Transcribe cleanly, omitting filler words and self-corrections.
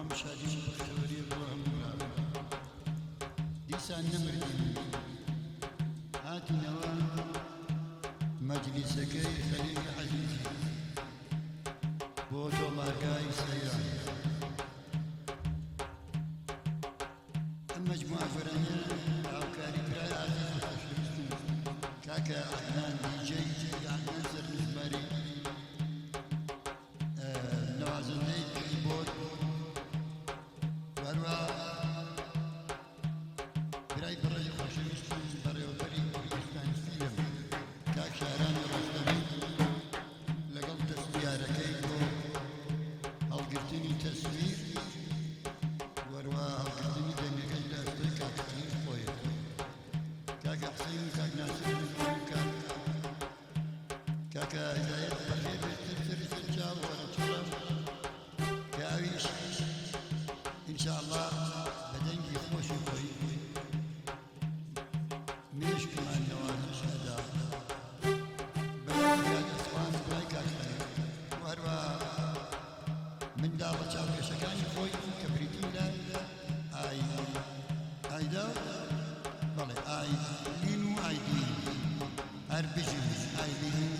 هیوام شادی و بەختەوەریە بۆ هەموو لاوان. دیسان نەمردین هاتینەوە مەجلیسەکەی خەلیلی عەزیزی بۆ تۆمارگای سەیران. ئەم مەجموعە گۆرانیە بە هاوکاری برای عەزیز و خۆشەویستم کاکە عەدنان دیجەی عەدنان سەرمزماری نەوازندەی کیبۆرد و هەروەها برای بەڕێزی خۆشەویستم بەڕێوەبەری کوردستان فیلم کاک شارانی ڕۆستەمی لەگەڵ دەستیارەکەی بۆ هەڵگرتنی تەسویر وەروە هەڵگرتنی دەنگەکەش لە ئەستۆی کاک خەلیل خۆیەتی کاکە حسین و کاک ناسر و کاک کاکە هیدایەت بەخێر بێت تر تر چاو وەرە چڕە کە ئەویش ان شاء الله بە دەنگی خۆشی خۆی مێشکمان نەوازش ئەدا بەلای کاک ئەسڵان برای کاک خەلیل و هەروەها منداڵە چاوکەشەکانی خۆی کە بریتین لە ئای ئایدا بەڵێ ئایلین و ئایدین هەر بژین ئایلین و.